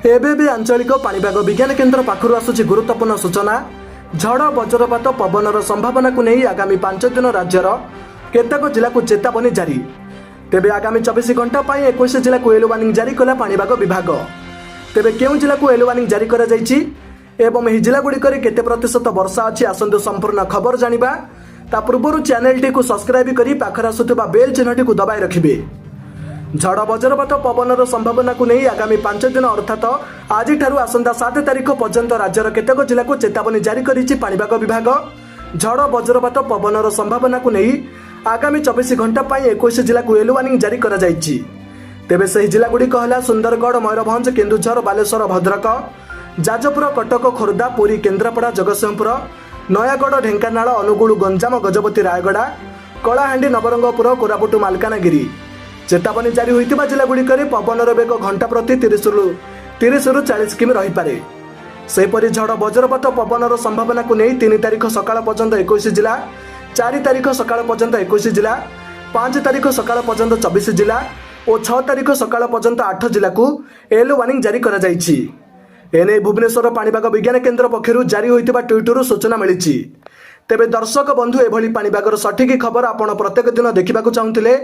ଏବେ ବି ଆଞ୍ଚଳିକ ପାଣିପାଗ ବିଜ୍ଞାନ କେନ୍ଦ୍ର ପାଖରୁ ଆସୁଛି ଗୁରୁତ୍ୱପୂର୍ଣ୍ଣ ସୂଚନା। ଝଡ଼, ବଜ୍ରପାତ, ପବନର ସମ୍ଭାବନାକୁ ନେଇ ଆଗାମୀ 5 ଦିନ ରାଜ୍ୟର କେତେକ ଜିଲ୍ଲାକୁ ଚେତାବନୀ ଜାରି। ତେବେ ଆଗାମୀ 24 ଘଣ୍ଟା ପାଇଁ 21 ଜିଲ୍ଲାକୁ ୟେଲୋ ୱାର୍ଣ୍ଣିଂ ଜାରି କଲା ପାଣିପାଗ ବିଭାଗ। ତେବେ କେଉଁ ଜିଲ୍ଲାକୁ ୟେଲୋ ୱାର୍ଣ୍ଣିଂ ଜାରି କରାଯାଇଛି ଏବଂ ଏହି ଜିଲ୍ଲାଗୁଡ଼ିକରେ କେତେ ପ୍ରତିଶତ ବର୍ଷା ଅଛି, ଆସନ୍ତୁ ସମ୍ପୂର୍ଣ୍ଣ ଖବର ଜାଣିବା। ତା ପୂର୍ବରୁ ଚ୍ୟାନେଲଟିକୁ ସବସ୍କ୍ରାଇବ୍ କରି ପାଖରେ ଆସୁଥିବା ବେଲ୍ ଚିହ୍ନଟିକୁ ଦବାଇ ରଖିବେ। ଝଡ଼, ବଜ୍ରପାତ, ପବନର ସମ୍ଭାବନାକୁ ନେଇ ଆଗାମୀ 5 ଦିନ, ଅର୍ଥାତ ଆଜିଠାରୁ ଆସନ୍ତା 7 ତାରିଖ ପର୍ଯ୍ୟନ୍ତ ରାଜ୍ୟର କେତେକ ଜିଲ୍ଲାକୁ ଚେତାବନୀ ଜାରି କରିଛି ପାଣିପାଗ ବିଭାଗ। ଝଡ଼, ବଜ୍ରପାତ, ପବନର ସମ୍ଭାବନାକୁ ନେଇ ଆଗାମୀ 24 ଘଣ୍ଟା ପାଇଁ 21 ଜିଲ୍ଲାକୁ ୟେଲୋ ୱାର୍ଣ୍ଣିଂ ଜାରି କରାଯାଇଛି। ତେବେ ସେହି ଜିଲ୍ଲାଗୁଡ଼ିକ ହେଲା ସୁନ୍ଦରଗଡ଼, ମୟୂରଭଞ୍ଜ, କେନ୍ଦୁଝର, ବାଲେଶ୍ୱର, ଭଦ୍ରକ, ଯାଜପୁର, କଟକ, ଖୋର୍ଦ୍ଧା, ପୁରୀ, କେନ୍ଦ୍ରାପଡ଼ା, ଜଗତସିଂହପୁର, ନୟାଗଡ଼, ଢେଙ୍କାନାଳ, ଅନୁଗୁଳ, ଗଞ୍ଜାମ, ଗଜପତି, ରାୟଗଡ଼ା, କଳାହାଣ୍ଡି, ନବରଙ୍ଗପୁର, କୋରାପୁଟ, ମାଲକାନଗିରି। ଚେତାବନୀ ଜାରି ହୋଇଥିବା ଜିଲ୍ଲାଗୁଡ଼ିକରେ ପବନର ବେଗ ଘଣ୍ଟା ପ୍ରତି 30ରୁ 40 କିମି ରହିପାରେ। ସେହିପରି ଝଡ଼, ବଜ୍ରପାତ, ପବନର ସମ୍ଭାବନାକୁ ନେଇ 3 ତାରିଖ ସକାଳ ପର୍ଯ୍ୟନ୍ତ 21 ଜିଲ୍ଲା, 4 ତାରିଖ ସକାଳ ପର୍ଯ୍ୟନ୍ତ 21 ଜିଲ୍ଲା, 5 ତାରିଖ ସକାଳ ପର୍ଯ୍ୟନ୍ତ 24 ଜିଲ୍ଲା ଓ 6 ତାରିଖ ସକାଳ ପର୍ଯ୍ୟନ୍ତ ଆଠ ଜିଲ୍ଲାକୁ ୟେଲୋ ୱାର୍ଣ୍ଣିଂ ଜାରି କରାଯାଇଛି। ଏନେଇ ଭୁବନେଶ୍ୱର ପାଣିପାଗ ବିଜ୍ଞାନ କେନ୍ଦ୍ର ପକ୍ଷରୁ ଜାରି ହୋଇଥିବା ଟ୍ୱିଟରୁ ସୂଚନା ମିଳିଛି। ତେବେ ଦର୍ଶକ ବନ୍ଧୁ, ଏଭଳି ପାଣିପାଗର ସଠିକ୍ ଖବର ଆପଣ ପ୍ରତ୍ୟେକ ଦିନ ଦେଖିବାକୁ ଚାହୁଁଥିଲେ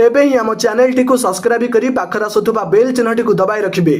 ଏବେ ହିଁ ଆମ ଚ୍ୟାନେଲଟିକୁ ସବସ୍କ୍ରାଇବ୍ କରି ପାଖରେ ଆସୁଥିବା ବେଲ୍ ଚିହ୍ନଟିକୁ ଦବାଇ ରଖିବେ।